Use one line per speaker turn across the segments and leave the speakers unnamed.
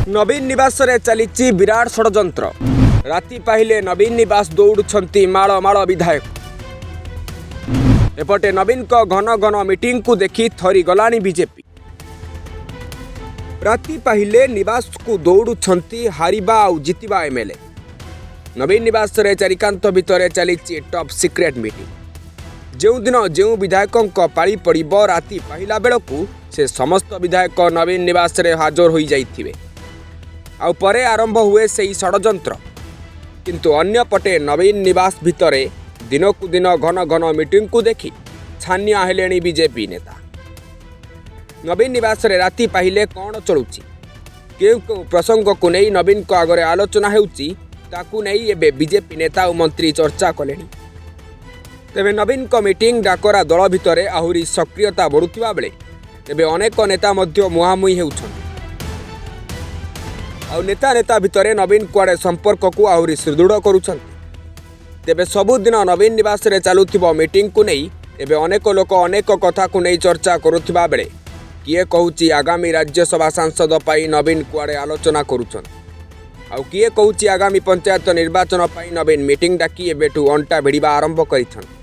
ନବୀନ ନିବାସରେ ଚାଲିଛି ବିରାଟ ଷଡ଼ଯନ୍ତ୍ର। ରାତି ପାହିଲେ ନବୀନ ନିବାସ ଦୌଡ଼ୁଛନ୍ତି ମାଳ ମାଳ ବିଧାୟକ। ଏପଟେ ନବୀନଙ୍କ ଘନ ଘନ ମିଟିଂକୁ ଦେଖି ଥରିଗଲାଣି ବିଜେପି। ରାତି ପାହିଲେ ନିବାସକୁ ଦୌଡ଼ୁଛନ୍ତି ହାରିବା ଆଉ ଜିତିବା ଏମ୍ଏଲ୍ଏ। ନବୀନ ନିବାସରେ ଚାରିକାନ୍ଥ ଭିତରେ ଚାଲିଛି ଟପ୍ ସିକ୍ରେଟ୍ ମିଟିଂ। ଯେଉଁଦିନ ଯେଉଁ ବିଧାୟକଙ୍କ ପାଳି ପଡ଼ିବ, ରାତି ପାହିଲା ବେଳକୁ ସେ ସମସ୍ତ ବିଧାୟକ ନବୀନ ନିବାସରେ ହାଜର ହୋଇଯାଇଥିବେ। ଆଉ ପରେ ଆରମ୍ଭ ହୁଏ ସେଇ ଷଡ଼ଯନ୍ତ୍ର। କିନ୍ତୁ ଅନ୍ୟପଟେ ନବୀନ ନିବାସ ଭିତରେ ଦିନକୁ ଦିନ ଘନ ଘନ ମିଟିଂକୁ ଦେଖି ଛାନିଆ ହେଲେଣି ବିଜେପି ନେତା। ନବୀନ ନିବାସରେ ରାତି ପାହିଲେ କ'ଣ ଚଳୁଛି, କେଉଁ କେଉଁ ପ୍ରସଙ୍ଗକୁ ନେଇ ନବୀନଙ୍କ ଆଗରେ ଆଲୋଚନା ହେଉଛି, ତାକୁ ନେଇ ଏବେ ବିଜେପି ନେତା ଓ ମନ୍ତ୍ରୀ ଚର୍ଚ୍ଚା କଲେଣି। ତେବେ ନବୀନଙ୍କ ମିଟିଂ ଡାକରା ଦଳ ଭିତରେ ଆହୁରି ସକ୍ରିୟତା ବଢ଼ୁଥିବା ବେଳେ ଏବେ ଅନେକ ନେତା ମଧ୍ୟ ମୁହାଁମୁହିଁ ହେଉଛନ୍ତି। ଆଉ ନେତା ନେତା ଭିତରେ ନବୀନ କୁଆଡ଼େ ସମ୍ପର୍କକୁ ଆହୁରି ସୁଦୃଢ଼ କରୁଛନ୍ତି। ତେବେ ସବୁଦିନ ନବୀନ ନିବାସରେ ଚାଲୁଥିବା ମିଟିଂକୁ ନେଇ ଏବେ ଅନେକ ଲୋକ ଅନେକ କଥାକୁ ନେଇ ଚର୍ଚ୍ଚା କରୁଥିବା ବେଳେ କିଏ କହୁଛି ଆଗାମୀ ରାଜ୍ୟସଭା ସାଂସଦ ପାଇଁ ନବୀନ କୁଆଡ଼େ ଆଲୋଚନା କରୁଛନ୍ତି, ଆଉ କିଏ କହୁଛି ଆଗାମୀ ପଞ୍ଚାୟତ ନିର୍ବାଚନ ପାଇଁ ନବୀନ ମିଟିଂ ଡାକି ଏବେଠୁ ଅଣ୍ଟା ଭିଡ଼ିବା ଆରମ୍ଭ କରିଛନ୍ତି।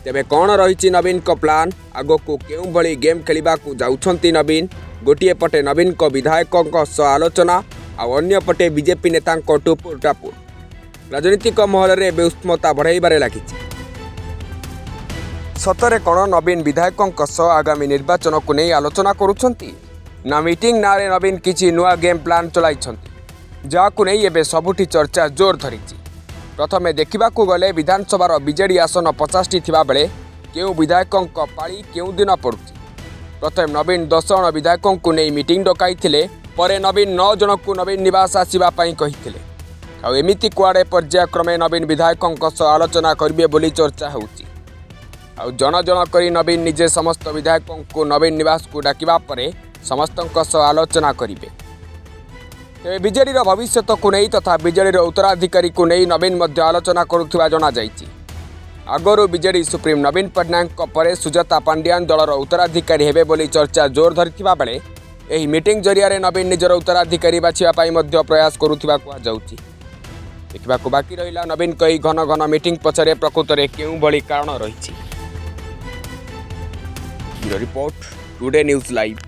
ତେବେ କ'ଣ ରହିଛି ନବୀନଙ୍କ ପ୍ଲାନ୍? ଆଗକୁ କେଉଁଭଳି ଗେମ୍ ଖେଳିବାକୁ ଯାଉଛନ୍ତି ନବୀନ? ଗୋଟିଏ ପଟେ ନବୀନଙ୍କ ବିଧାୟକଙ୍କ ସହ ଆଲୋଚନା, ଆଉ ଅନ୍ୟପଟେ ବିଜେପି ନେତାଙ୍କ ଟୁପୁର ଟାପୁର ରାଜନୈତିକ ମହଲରେ ଏବେ ଉଷ୍ମତା ବଢ଼ାଇବାରେ ଲାଗିଛି। ସତରେ କ'ଣ ନବୀନ ବିଧାୟକଙ୍କ ସହ ଆଗାମୀ ନିର୍ବାଚନକୁ ନେଇ ଆଲୋଚନା କରୁଛନ୍ତି, ନା ମିଟିଂ ନାଁରେ ନବୀନ କିଛି ନୂଆ ଗେମ୍ ପ୍ଲାନ୍ ଚଳାଇଛନ୍ତି, ଯାହାକୁ ନେଇ ଏବେ ସବୁଠି ଚର୍ଚ୍ଚା ଜୋର ଧରିଛି? ପ୍ରଥମେ ଦେଖିବାକୁ ଗଲେ ବିଧାନସଭାର ବିଜେଡି ଆସନ 50ଟି ଥିବାବେଳେ କେଉଁ ବିଧାୟକଙ୍କ ପାଳି କେଉଁ ଦିନ ପଡ଼ୁଛି। ପ୍ରଥମେ ନବୀନ 10 ଜଣ ବିଧାୟକଙ୍କୁ ନେଇ ମିଟିଂ ଡକାଇଥିଲେ। ପରେ ନବୀନ ନଅ ଜଣଙ୍କୁ ନବୀନ ନିବାସ ଆସିବା ପାଇଁ କହିଥିଲେ। ଆଉ ଏମିତି କୁଆଡ଼େ ପର୍ଯ୍ୟାୟକ୍ରମେ ନବୀନ ବିଧାୟକଙ୍କ ସହ ଆଲୋଚନା କରିବେ ବୋଲି ଚର୍ଚ୍ଚା ହେଉଛି। ଆଉ ଜଣ ଜଣ କରି ନବୀନ ନିଜେ ସମସ୍ତ ବିଧାୟକଙ୍କୁ ନବୀନ ନିବାସକୁ ଡାକିବା ପରେ ସମସ୍ତଙ୍କ ସହ ଆଲୋଚନା କରିବେ। ତେବେ ବିଜେଡିର ଭବିଷ୍ୟତକୁ ନେଇ ତଥା ବିଜେଡିର ଉତ୍ତରାଧିକାରୀକୁ ନେଇ ନବୀନ ମଧ୍ୟ ଆଲୋଚନା କରୁଥିବା ଜଣାଯାଇଛି। ଆଗରୁ ବିଜେଡି ସୁପ୍ରିମୋ ନବୀନ ପଟ୍ଟନାୟକଙ୍କ ପରେ ସୁଜାତା ପାଣ୍ଡିଆନ ଦଳର ଉତ୍ତରାଧିକାରୀ ହେବେ ବୋଲି ଚର୍ଚ୍ଚା ଜୋର ଧରିଥିବା ବେଳେ ଏହି ମିଟିଂ ଜରିଆରେ ନବୀନ ନିଜର ଉତ୍ତରାଧିକାରୀ ବାଛିବା ପାଇଁ ମଧ୍ୟ ପ୍ରୟାସ କରୁଥିବା କୁହାଯାଉଛି। ଦେଖିବାକୁ ବାକି ରହିଲା, ନବୀନଙ୍କ ଏହି ଘନ ଘନ ମିଟିଂ ପଛରେ ପ୍ରକୃତରେ କେଉଁଭଳି କାରଣ ରହିଛି। Bureau report, today news live.